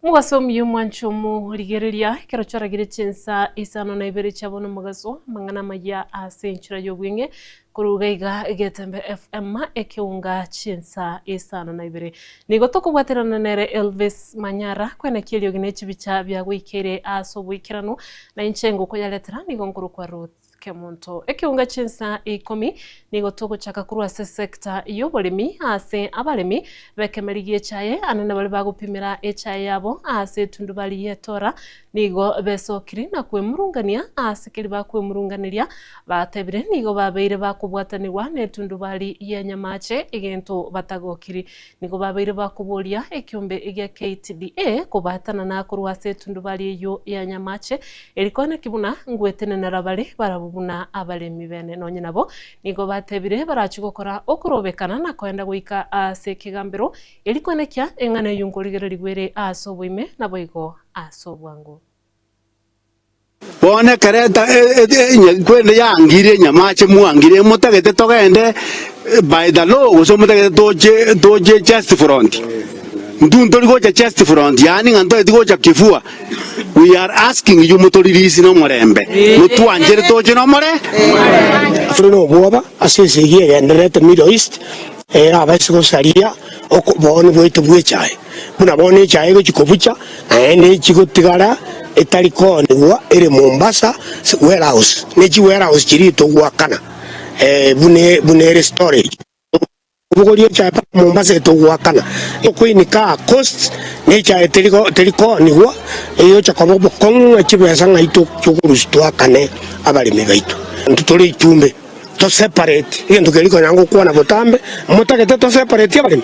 Omogaso omuya omwanche omorigereria, ekero choragire chinsa isano na ibere chia bono omogaso, amang'ana amaya ase enchera y'obweng'e, korwa iga iga Getembe FM ekeunga chinsa isano na ibere. Nigo tokobwaterana nere Elvis Manyara kwenekia eriogi ne chibicha biagoikeire ase oboikeranu, na inche ngokoyaretera nigo nkorokwa Ruth. Kemonto. Ekeunga chinsa ikomi nigo togochaka korwa ase sector y'oboremi ase abaremi b'ekemeri gi'echaye anene baria bagopimera echaye yabo ase etundubari y'etora nigo besokiri na kwemurungania ase keria bakwemurunganeria batebire nigo babeire bakobwatanigwa n'etundubari ya Nyamache egento batagokiri. Nigo babeire bakoboria ekiombe gia KTDA kobatanana korwa ase etundubari eyio ya Nyamache Eri koeneki buna ngwetenenera bare barabwo buna abaremi bene. Nonye nabo, nigo batebire barachie gokora okorobekana na koenda goika ase ekegambero, eri koenekia eng'ana eyio nkorigererigwa ere ase oboime naboigo ase obwango. Bono ekero kwende yangire enyamache mwangire, motagete togende by the law gose motagete toche toche chest front? Intwe ntori gocha chest front, yaani ng'a ntotageti gocha kifua. We are asking you motoririsi nomorembe, motwanchere toche nomore. Tore nobwoba ase esegi egendererete Middle East erabaise gosaria obooni bwaito bw'echae, buna bono echae egochia kobucha naende echi gotigara etari koonigwa ere Mombasa warehouse, ne chiwarehouse chiria togoakana buna ere storage. Obogoria echae mpaka Mombasa etogoakana, okoinika cost ne echae teri koonigwa, egocha koba obokong'u ng'a chibesa ng'ai tokorusia toakane abaremi baito. Intwe tore itumbe to separate egento keria konya ngokwana botambe, motagete to separate abaremi?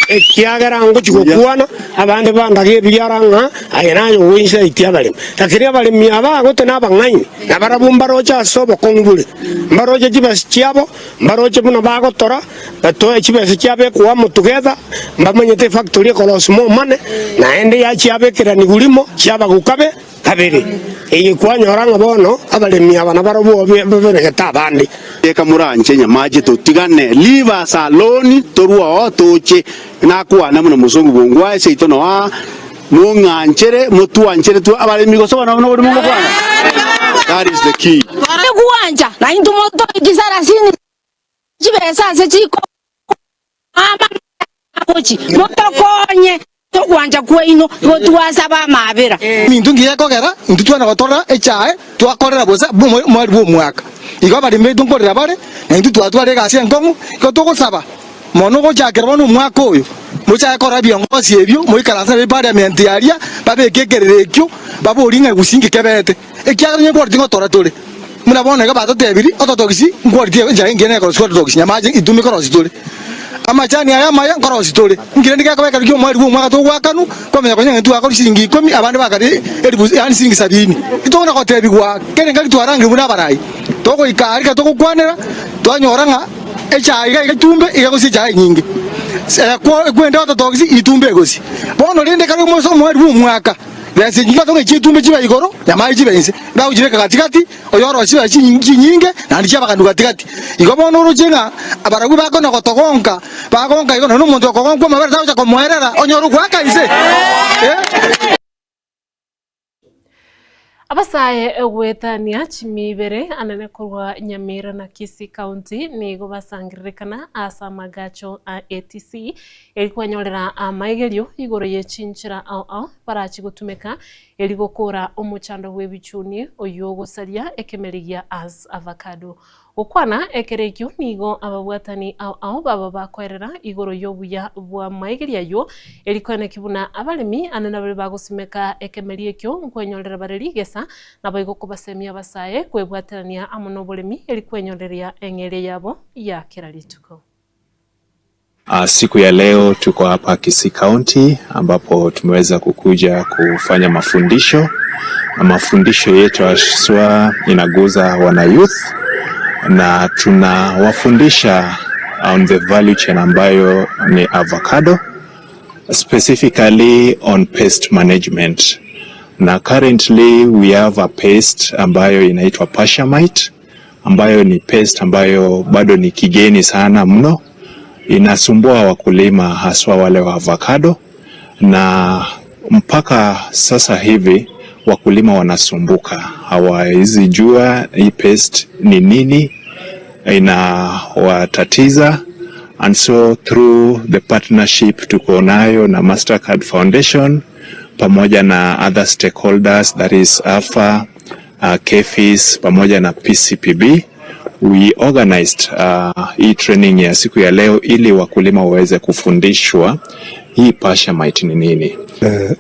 Ekiagera ngochia gokwana abande bandage ebiara ng'a aye naye ogoinsaitia abaremi, lakini abaremi aba agote nabang'aini, nabarabwo mbaroche ase obokong'u bore. Mbaroche chibesa chiabo, mbaroche buna bagotora, batoe chibesa chiabo ekoamo together, mbamanyete efactory ekorosia more money, naende yachiabekeranigwa rimo chiabaguka be kabere. Eye kwanyora ng'a bono abaremi aba nabarobwo baberegete abande. Eka moranche nyamache totigane, leave us alone torwe oo toche, nakwane buna mosongo bwongwae seito noa. Mong'anchere, motwanchere twe abaremi gose abana buna oborimo ngokwana. That is the key. Tware gwancha, na intwe motoe chisarasini chibesa ase chikoama gochi, motokonye togwancha kwaino, igo twasaba amabera. Eminto engiya ekogera intwe twana gotorora echae twakorera bosa omweri bw'omwaka. Igo abaremi baito nkorera bare, na intwe twatwara egasi enkong'u, igo togosaba Mono gochakera bono omwaka oyo, mochake korora ebiongosi ebio, moikaranse nabio eparliament aria, babeke ekerero ekio, baborie ng'a gose inki kebete, ekiagera onye nkworitie ngotora tore. Buna bono iga batotebirie, ototox nkworitie enchera engiya nekorosia ototox nyamache intwe mikorosia tore. Amachani aya amaya nkorosia tore. Inki rende gekoba ekero kia omweri bwa omwaka togoakanwa, kwamanya konya ng'a intwe twakora shilingi ikomi abande bakare elifu yaani shilingi sabini. Titokona gotebigwa kera engaki twarangire buna abarai, togoika aria ekero togokwanera, twanyora ng'a. Echae iga itumbe iga egosia echae enyinge, ekwende orthodox itumbe egosia. Bono rende ekero omwase omoerio bw'omwaka, besa echi chiato ng'a chitumbe chibe igoro, nyamaye chibe inse, bagochibeka gati gati, oyorosie chibe chinyinge naende chiabaganwa gati gati. Igo bono oroche ng'a abarabwo bakona gotogonka, bagonka igo, nonya omonto okogonkwa amabere tagocha komoerera, onyore ogoaka inse eh. Abasae goetania chimia ibere anene korwa Nyamira na Kisii County nigo basangererekana ase amagacho a ATC eri kwenyorera amaigerio igoro ye chinchera ao ao barachi gotumeka eri gokora omochando bw'ebichuni oyio ogosaria ekemeri gia As Avocado. Gokwana ekero ekio nigo ababwatani ao ao baba bakoerera igoro y'obuya bw'amaigerio ayio, eri koeneki buna abaremi ande nabaria bagosimeka ekemeri ekio nkwenyorera bare rigesa, naboigo kobasemia abasae kwebwaterania amo noboremi eri kwenyoreria eng'eria yabo ya kera rituko. Siku ya leo tuko hapa Kisii County ambapo tumeweza kukuja kufanya mafundisho na mafundisho yetu haswa inaguza wana youth na tunawafundisha on the value chain ambayo ni avocado specifically on pest management na currently we have a pest ambayo inaitwa Pashamite ambayo ni pest ambayo bado ni kigeni sana mno, inasumbua wakulima haswa wale wa avocado. Na mpaka sasa hivi wakulima wanasumbuka, hawawezi jua hii pest ni nini inawatatiza, and so through the partnership tuko nayo na Mastercard Foundation pamoja na other stakeholders that is AFA, KEPHIS pamoja na PCPB we organized hii training ya siku ya leo ili wakulima waweze kufundishwa hii pasha mite ni nini.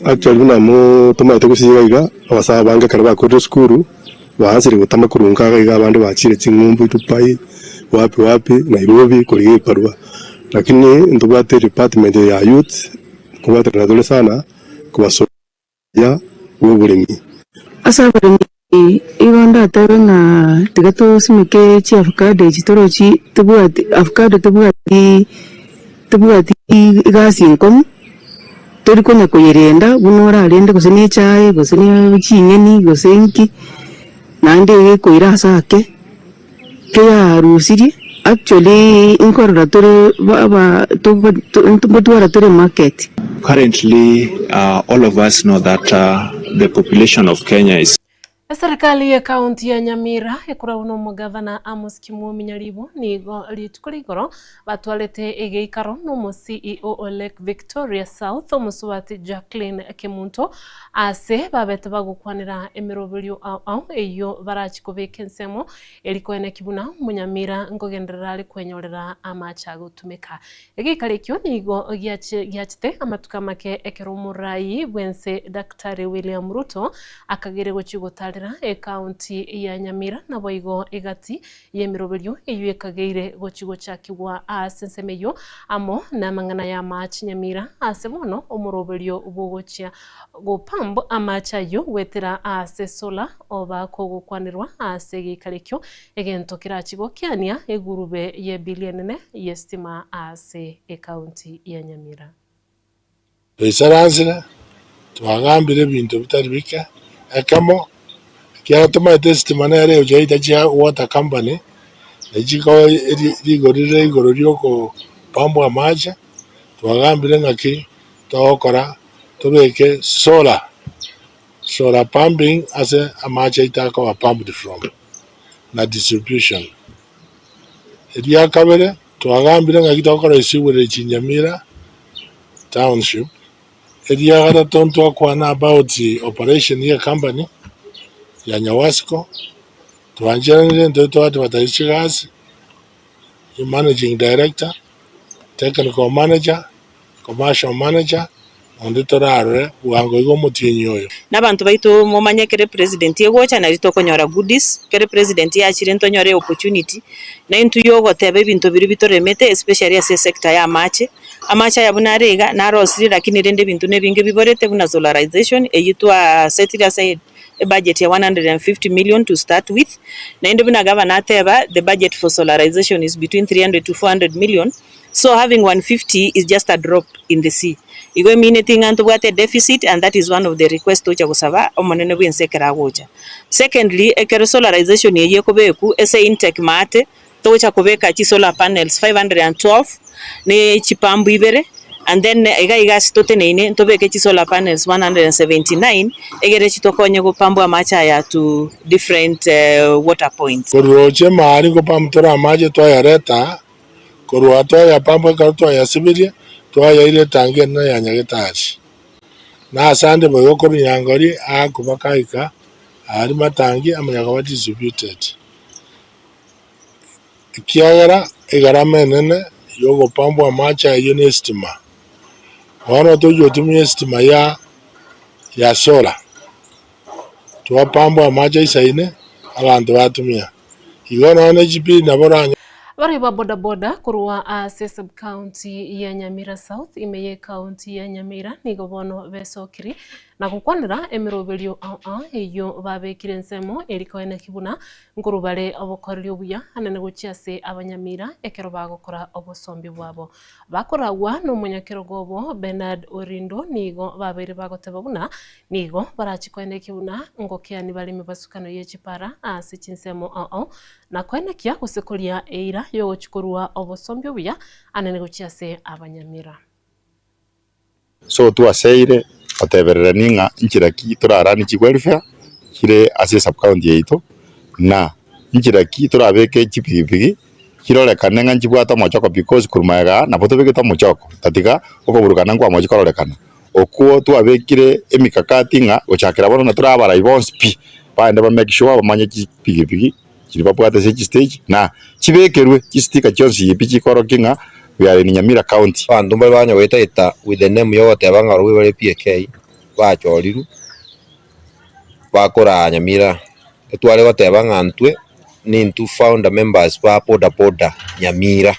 Actually buna motomaete gosiiga iga, abasae abange ekero bakorire esukuru, baansire gotama korwa nka iga iga abande bachire ching'umbu Dubai, wapi wapi, Nairobi korigia ebibarua. Lakini ntobwate edepartment eye ya youth, nkobwaterana tore sana kobasoria bw'oboremi. Ase abaremi igo ndatebe ng'a tiga tosimeke chiavocado echi torochi tobwati avocado tobwati tobwati egasi enkong'u, tori konya koyerenda buna orarende gose na echae gose na ching'eni gose nki, naende iga ekoira ase ake, keyarusirie actually nkorora tore ba aba togo nkotwara tore market. Currently, all of us know that the population of Kenya is. Eserikali y'Ekaunti ya Nyamira ekoragwa n'omogavana Amos Kimwomi Nyaribo nigo rituko rigoro batwarete egeikaro nomo CEO o Lake Victoria South omosubati Jacqueline Kemunto ase babete bagokwanera emeroberio ao ao eyio barachi kobeka ensemo Eri koeneki buna omonyamira nkogenderera are kwenyorera amache agotumeka. Egeikaro ekio nigo giachete amatuko amake ekero omorai bw'ense Daktari William Ruto akagere gochia gotarera ekaunti ya Nyamira naboigo egati y'emeroberio eyio ekageire gochia gochakigwa ase ensemo eyio amo namang'ana y'amache Nyamira ase bono omoroberio bw'ogochia Gopamb amache ayio goetera aase sola oba kogokwanerwa aase egeikaro ekio, egento kerachie gokiania egurube y'ebili enene y'esitima aase ekaunti ya Nyamira. Toisaransire, twagambire ebinto bitari bike, ekemo, ekiagera tomaete esitima nere egochia yaita chia water company, nachi rigori rire igoro riokopambwa amache, twagambire ng'aki togokora tobeke solar, solar pumping ase amache aito akoba pumped from na distribution. Eria kabere twagambire ng'aki togokora sewerage Nyamira township. Eria gatato ntwakwana about operation ye company ya Nyawasco, twancheranire intwe twa advertise chigasi, managing director, technical manager, Commercial manager, onde torarore bwango iga omotienyi oyo. Nabanto baito momanye ekere president egocha nari tokonyora goodies, ekere president yachire ntonyore opportunity, na intwe yogoteba ebinto biria bitoremete especially ase esector ya amache, amache aya buna are iga narosirie lakini rende ebinto nebinge biborete buna solarization eywo twasetire ase ebudget ya 150 million to start with, naende buna gavana ateba the budget for solarization is between 300 to 400 million. So having 150 is just a drop in the sea. Igo emineti ng'a ntobwate edeficit and that is one of the request tocha gosaba omonene bwense ekero agocha. Secondly, ekero solarization eyio ekobekwa ase intake maate, togocha kobeka chisolar panels 512 ne chipambu ibere and then iga iga ase toteneine ntobeke chisolar panels 179 egere chitokonye gopambwa amache aya to different water points. Korwa roche maari ngopambu tore amache twayareta Korwa twayapamba ekero twayasibirie, twayaira etangi enene ya Nyagetari. Na ase ande boigo korwa Nyangori aakuba kaika aaria matangi amanya koba distributed. Ekiagera egarama enene yogopambwa amache ayio ne estima. Bono tochia gotumia estima ya ya solar, twapambwa amache aisaine, abanto batumia. Igo nonya ne chipiri nabo oranyore. Abarwani ba bodaboda korwa ase sub-county ya Nyamira South ime y'ecounty ya Nyamira nigo bono besokiri na gokwanera emeroberio ao ao eyio babekire ensemo eri koeneki buna nkorwa bare obokoreri obuya anene gochia ase abanyamira ekero bagokora obosombi bwabo. Bakoragwa nomonyakerogo obo Bernard Orindo nigo babeire bagoteba buna nigo barachi koenekia buna ngokeani bare emebasukano ye chipara ase chinsemo ao ao na koenekia gose koria eira y'ogochia korua obosombi obuya anene gochia ase abanyamira. So twaseire gotebererania ng'a nchera ki toraranie chiwelfare chire ase esub-county yaito, na nchera ki torabeke chipigipigi chirorekane ng'a nchibwate omochoko because korwa magega aa nabo tobegete omochoko tatiga okoburukana nkwamochi kororekana. Okwo twabekire emikakati ng'a gochakera bono natore abarai bonsi pi, bagende ba make sure bamanye chipigipigi chiria babwate ase chistage na chibekerwe chistika chionsi pi chikorokia ng'a we are in Nyamira county. Abanto mbare banya goeta-eta with the name yogoteba ng'a barobwo bare PK bachorirwe bakoraa Nyamira. Etware goteba ng'a intwe nintwe founder members ba boda boda Nyamira,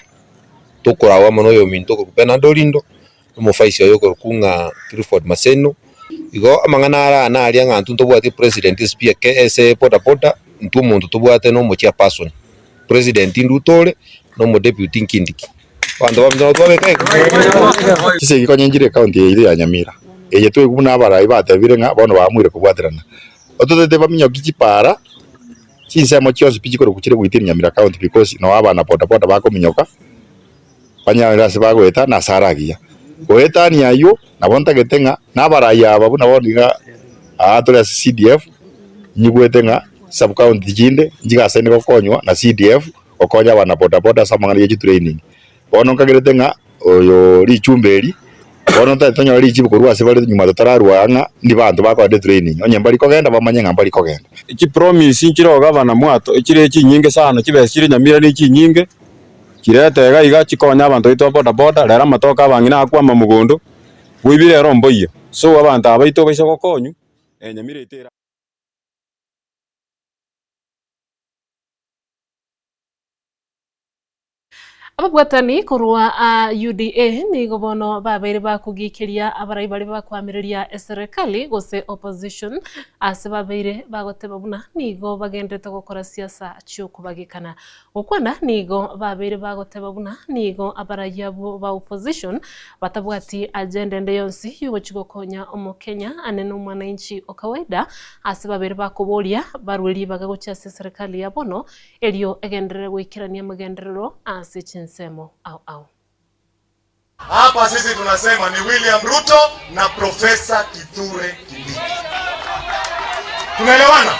tokoragwa amo na oyominto okorokwa Bernard Orindo, omofaisi oye okorokwa ng'a Clifford Maseno. Igo amang'ana aya naria ng'a intwe ntobwati president ase PK ase boda boda, intwe omonto tobwate na omochairperson, president Ruto ore, na omodeputy Kindiki. Abanto baminto nabo twabeka igo. Chisegi konya nchire ecounty yaito ya Nyamira, eye twaigwa buna abarai batebire ng'a bono baamuire kobwaterana. Ototete baminyoki chipara, chinsemo chionsi pi chikorokwa chire within Nyamira county because noo abana boda boda bakominyoka, banyare ase bagoeta na ase are agiya. Goetania ayio, nabo ntagete ng'a na abarai aba buna bono iga aa tore ase CDF, nyigwete ng'a sub county chinde nchigasaine gokonywa na CDF gokonya abana boda boda ase amang'ana ye chitraining. Bono nkagerete ng'a oyo richumbe eri, bono ntari tonyore richibu korwa ase bare nyuma totararwa aa ng'a ndi banto bakogenda etraining, onye mbari kogenda bamanye ng'a mbari kogenda. Chipromise nchire oo gavana mwato chire chinyinge sana, chibesa chire Nyamira ne chinyinge, chirete iga iga chikonye abanto baito ba boda boda, rero amatoke abang'ina akwama mogondo, boibi rero mboiyo. So abanto aba baito baise gokonywa, Nyamira yaito era. Ababwatani korwa aa UDA nigo bono babeire bakogikeria abarai baria bakoamereria eserekali gose opposition ase babeire bagoteba buna nigo bagenderete gokora siasa chiokobagekana. Gokwana nigo babeire bagoteba buna nigo abarai abwo ba opposition batabwati agenda ende yonsi yogochia gokonya omokenya ane na omwananchi o kawaida ase babeire bakoboria barwe ribaga gochia ase eserekali ya bono Erio egenderere goikerania amagenderero ase chinsemo ao ao. Hapa sisi tunasema ni William Ruto na Profesa Kithure Kindiki. Tunaelewana?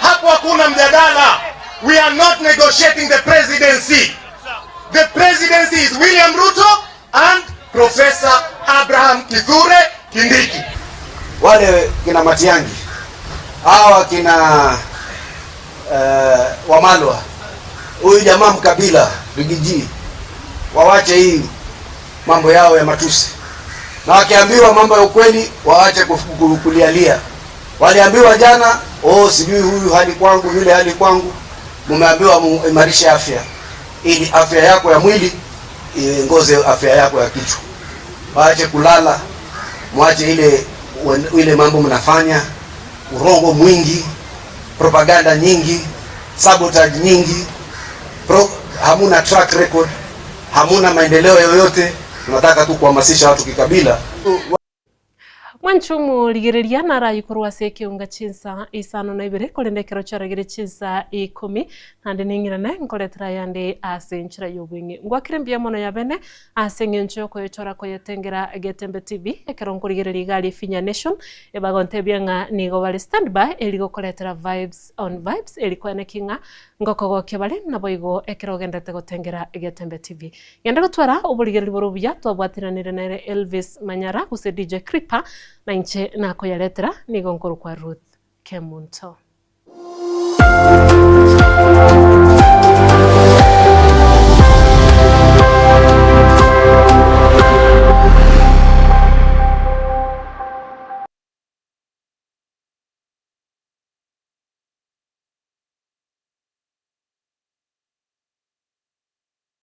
Hapo hakuna mjadala. We are not negotiating the presidency. The presidency is William Ruto and Professor Abraham Kithure Kindiki. Wale kina Matiang'i hawa kina Wamalwa, huyu jamaa mkabila Rigiji, wawache hii mambo yao ya matusi, na wakiambiwa mambo ya ukweli waache kulialia. Waliambiwa jana, oh, sijui huyu hali kwangu, yule hali kwangu. Mumeambiwa muimarishe afya ili afya yako ya mwili iongoze afya yako ya kichwa. Waache kulala, mwache ile ile mambo mnafanya, urongo mwingi, propaganda nyingi, sabotage nyingi, hamuna track record, hamuna maendeleo yoyote. Tunataka tu kuhamasisha watu kikabila. Mwanche omorigereria naraye korwa ase ekeunga chinsa isano na ibere, korende ekero chiaragire chinsa ikomi, naende ning'irane nkoretera ayande ase enchera y'obweng'e. Ngwakire mbuya mono yabene ase eng'encho y'okoyechora koyetengera Getembe TV, ekero nkorigereria iga aria Finya Nation, ebagontebia ng'a nigo bare standby eri gokoretera vibes on vibes, eri koeneki ng'a ngokogokia bare, naboigo ekero ogenderete gotengera Getembe TV. Genda gotwara oborigereria bore obuya twabwatiranire nere Elvis Manyara gose DJ Creeper, na inche nakoyaretera nigo nkorokwa Ruth Kemunto.